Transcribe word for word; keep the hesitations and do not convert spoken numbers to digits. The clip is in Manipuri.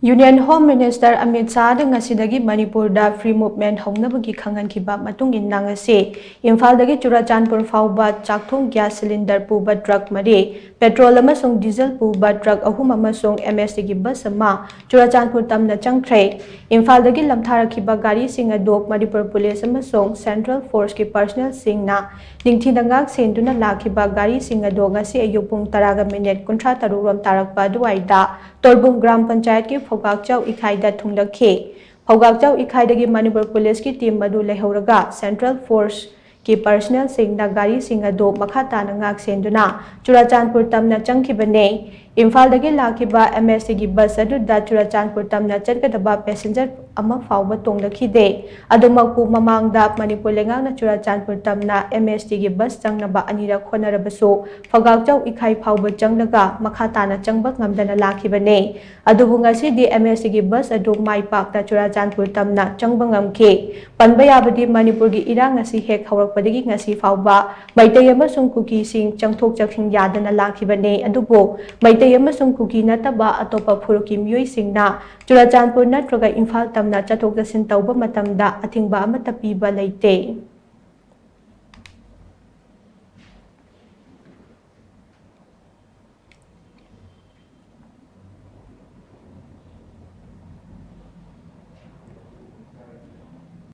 Union Home Minister Amit Shahꯗ ꯉꯁꯤꯗꯒꯤ ꯃꯅꯤꯄꯨꯔꯗ free movement ꯍꯧꯅꯕꯒꯤ ꯈꯪꯍꯟꯈꯤꯕ ꯃꯇꯨꯡ ꯏꯟꯅ ꯉꯁꯤ ꯏꯝꯐꯥꯜꯗꯒꯤ ꯆꯨꯔꯥꯆꯥꯟꯄꯨꯔ ꯐꯥꯎꯕ ꯆꯥꯛꯊꯣꯡ gas cylinder ꯄꯨꯕ truck ꯃꯔꯤ, petrol ꯑꯃꯁꯨꯡ diesel ꯄꯨꯕ truck ꯑꯍꯨꯝ ꯑꯃꯁꯨꯡ MSTꯒꯤ bus ꯑꯃ ꯆꯨꯔꯥꯆꯥꯟꯄꯨꯔ ꯇꯝꯅ ꯆꯪꯈ꯭ꯔꯦ꯫ ꯏꯝꯐꯥꯜꯗꯒꯤ ꯂꯝꯊꯥꯔꯛꯈꯤꯕ ꯒꯥꯔꯤꯁꯤꯡ ꯑꯗꯨ ꯃꯅꯤꯄꯨꯔ police ꯑꯃꯁꯨꯡ central forceꯀꯤ personnelꯁꯤꯡꯅ ꯅꯤꯡꯊꯤꯅ ꯉꯥꯛ ꯁꯦꯟꯗꯨꯅ ꯂꯥꯛꯈꯤꯕ ꯒꯥꯔꯤꯁꯤꯡ ꯑꯗꯨ ꯉꯁꯤ ꯑꯌꯨꯛ ꯄꯨꯡ ꯇꯔꯥꯒ minute ꯀꯨꯟꯊ꯭ꯔꯥ ꯇꯔꯨꯛ ꯔꯣꯝ ꯇꯥꯔꯛꯄ ꯑꯗꯨꯋꯥꯏꯗ ꯇꯣꯔꯕꯨꯡ ꯒ꯭ꯔꯥꯝ ꯄꯟꯆꯥꯌꯠꯀꯤ ꯐꯧꯒꯥꯛꯆꯥꯎ ꯏꯈꯥꯏꯗ ꯊꯨꯡꯂꯛꯈꯤ꯫ ꯐꯧꯒꯥꯛꯆꯥꯎ ꯏꯈꯥꯏꯗꯒꯤ ꯃꯅꯤꯄꯨꯔ policeꯀꯤ team ꯑꯗꯨ ꯂꯩꯍꯧꯔꯒ central forceꯀꯤ personnelꯁꯤꯡꯅ ꯒꯥꯔꯤꯁꯤꯡ ꯑꯗꯨ ꯃꯈꯥ ꯇꯥꯅ ꯉꯥꯛ ꯁꯦꯟꯗꯨꯅ ꯆꯨꯔꯥꯆꯥꯟꯄꯨꯔ ꯇꯝꯅ ꯆꯪꯈꯤꯕꯅꯦ꯫ ꯏꯝꯐꯥꯜꯗꯒꯤ ꯂꯥꯛꯈꯤꯕ MSTꯒꯤ bus ꯑꯗꯨꯗ ꯆꯨꯔꯥꯆꯥꯟꯄꯨꯔ ꯇꯝꯅ ꯆꯠꯀꯗꯕ passenger ꯑꯃ ꯐꯥꯎꯕ ꯇꯣꯡꯂꯛꯈꯤꯗꯦ꯫ ꯑꯗꯨꯃꯛꯄꯨ ꯃꯃꯥꯡꯗ ꯃꯅꯤꯄꯨꯔ ꯂꯩꯉꯥꯛꯅ ꯆꯨꯔꯥꯆꯥꯟꯄꯨꯔ ꯇꯝꯅ MSTꯒꯤ bus ꯆꯪꯅꯕ ꯑꯅꯤꯔꯛ ꯍꯣꯠꯅꯔꯕꯁꯨ ꯐꯧꯒꯥꯛꯆꯥꯎ ꯏꯈꯥꯏ ꯐꯥꯎꯕ ꯆꯪꯂꯒ ꯃꯈꯥ ꯇꯥꯅ ꯆꯪꯕ ꯉꯝꯗꯅ ꯂꯥꯛꯈꯤꯕꯅꯦ꯫ ꯑꯗꯨꯕꯨ ꯉꯁꯤꯗꯤ MSTꯒꯤ bus ꯑꯗꯨ ꯃꯥꯏ ꯄꯥꯛꯅ ꯆꯨꯔꯥꯆꯥꯟꯄꯨꯔ ꯇꯝꯅ ꯆꯪꯕ ꯉꯝꯈꯤ꯫ ꯄꯟꯕ ꯌꯥꯕꯗꯤ ꯃꯅꯤꯄꯨꯔꯒꯤ ꯏꯔꯥꯡ ꯑꯁꯤ ꯍꯦꯛ ꯍꯧꯔꯛꯄꯗꯒꯤ ꯉꯁꯤ ꯐꯥꯎꯕ ꯃꯩꯇꯩ ꯑꯃꯁꯨꯡ ꯀꯨꯀꯤꯁꯤꯡ ꯆꯪꯊꯣꯛ ꯆꯪꯁꯤꯟ ꯌꯥꯗꯅ ꯂꯥꯛꯈꯤꯕꯅꯦ꯫ ꯑꯗꯨꯕꯨ ꯃꯩꯇꯩ ꯑꯃꯁꯨꯡ ꯀꯨꯀꯤ ꯅꯠꯇꯕ ꯑꯇꯣꯞꯄ ꯐꯨꯔꯨꯞꯀꯤ ꯃꯤꯑꯣꯏꯁꯤꯡꯅ ꯆꯨꯔꯥꯆꯥꯟꯄꯨꯔ ꯅꯠꯇ꯭ꯔꯒ ꯏꯝꯐꯥꯜ ꯇꯝꯅ ꯆꯠꯊꯣꯛ ꯆꯠꯁꯤꯟ ꯇꯧꯕ ꯃꯇꯝꯗ ꯑꯊꯤꯡꯕ ꯑꯃꯠꯇ ꯄꯤꯕ ꯂꯩꯇꯦ꯫